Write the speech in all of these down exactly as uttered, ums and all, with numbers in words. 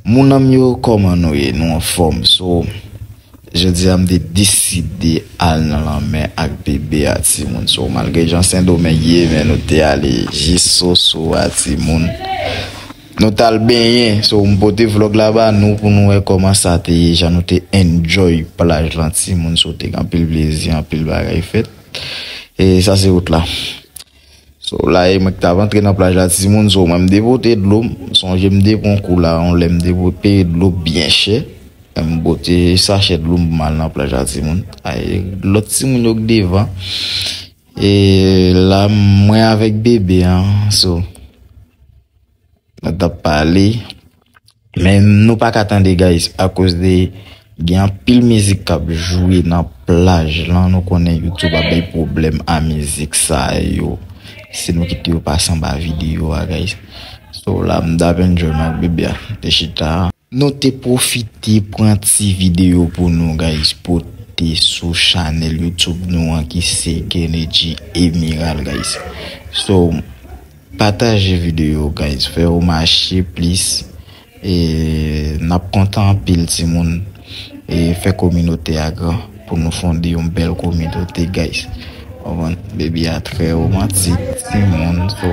Moun an m yo, kòman nou ye? Nou anfòm? So, jodi a m te deside al nan lanmè ak bebe a timoun. So, malgre jan Sendomeng ye, men nou te ale jis Soso a timoun. Nou t al benyen. So, m pote vlòg la ba nou pou nou wè kòman sa te ye, jan nou te enjoy plaj lan timoun. So, te gen anpil plezi, anpil bagay fèt. E sa se wout la. So, la e mwen ki t ap antre nan plaj la timoun. So, mwen m te pote dlo m. Sonje m te pran kou la, yon lè m te pote dlo byen chè. M pote sachè dlo m pou m al nan plaj la timoun. Ay, lòt timoun yo k devan. E la, mwen avèk bebe an. So, nou t ap pale. Men nou pa ka tande, guys, akoz de gen anpil mizik k ap jwe nan plaj lan. Nou konnen YouTube ap bay pwoblèm a mizik sa yo. Se nou kite yo pase anba videyo a, guys. So, la, m t ap enjoy m ak bebe a. Te chita. Nou te pwofite pran ti videyo pou nou, guys, pote sou chanèl YouTube nou an ki se Kennedy Emerald, guys. So, pataje videyo, guys. Fè yo mache plis. E n ap kontan anpil, timoun. E fè kominote a gran pou nou fonde yon bèl kominote, guys. Konprann? Bebe a trè romantik, timoun. So,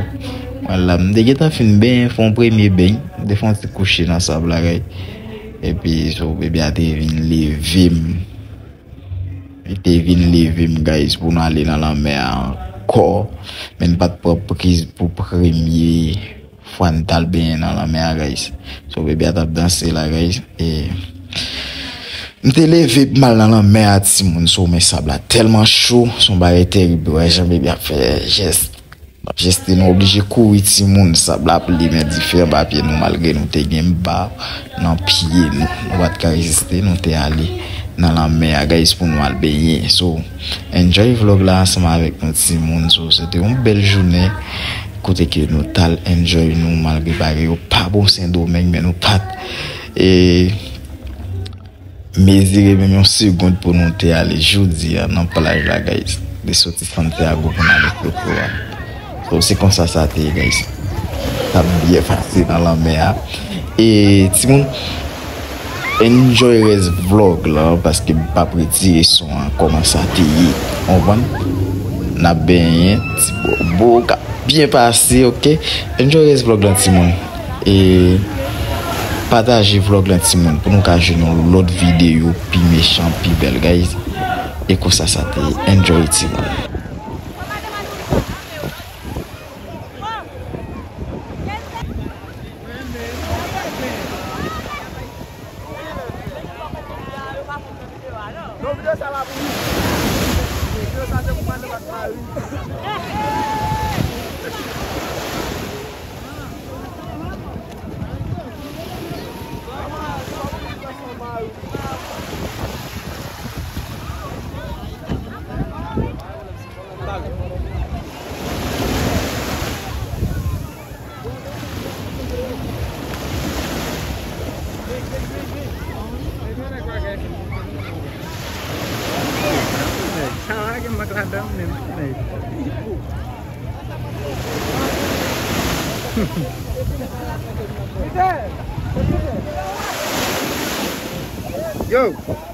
mwen la, m te gentan fin benyen, fè yon premye beny. M te fè yon ti kouche nan sab la, guys. Epi, so, bebe a te vin leve m. Li te vin leve m, guys, pou nou ale nan lanmè a ankò. Men n pa t pran priz pou premye fwa n t al benyen nan lanmè a, guys. So, bebe a t ap danse la, guys. E m te leve pou m al nan lanmè a, timoun. So, men sab la tèlman cho, se yon bagay terib. Wè jan bebe ap fè jès. L ap jeste, nou oblije kouri, timoun. Sab la ap limen dife anba pye nou, malgre nou te gen ba nan pye nou. Nou pa t ka reziste, nou te ale nan lanmè a, guys, pou nou al benyen. So, enjoy vlòg la ansanm avèk nou, timoun. So, se te yon bèl jounen kote ke nou t al enjoy nou, malgre bagay yo pa bon Sendomeng, men nou pa t, e, mezire menm yon segond pou nou te ale jodi a nan plaj la, guys. Te soti Santiago pou n ale Soso a. So, se konsa sa te ye, guys. T ap byen pase nan lanmè a. E, timoun, enjoy rès vlòg la, paske m p ap retire son an, kòman sa te ye. Konprann? N ap benyen, ti bobo k ap byen pase, oke? Enjoy rès vlòg la, timoun. E pataje vlòg la, timoun, pou nou ka jwenn yon lòt videyo pi mechan, pi bèl, guys. E konsa sa te ye. Enjoy, timoun. Non, videyo sa pa pou ou. Videyo sa se pou madanm ak mari. Yo!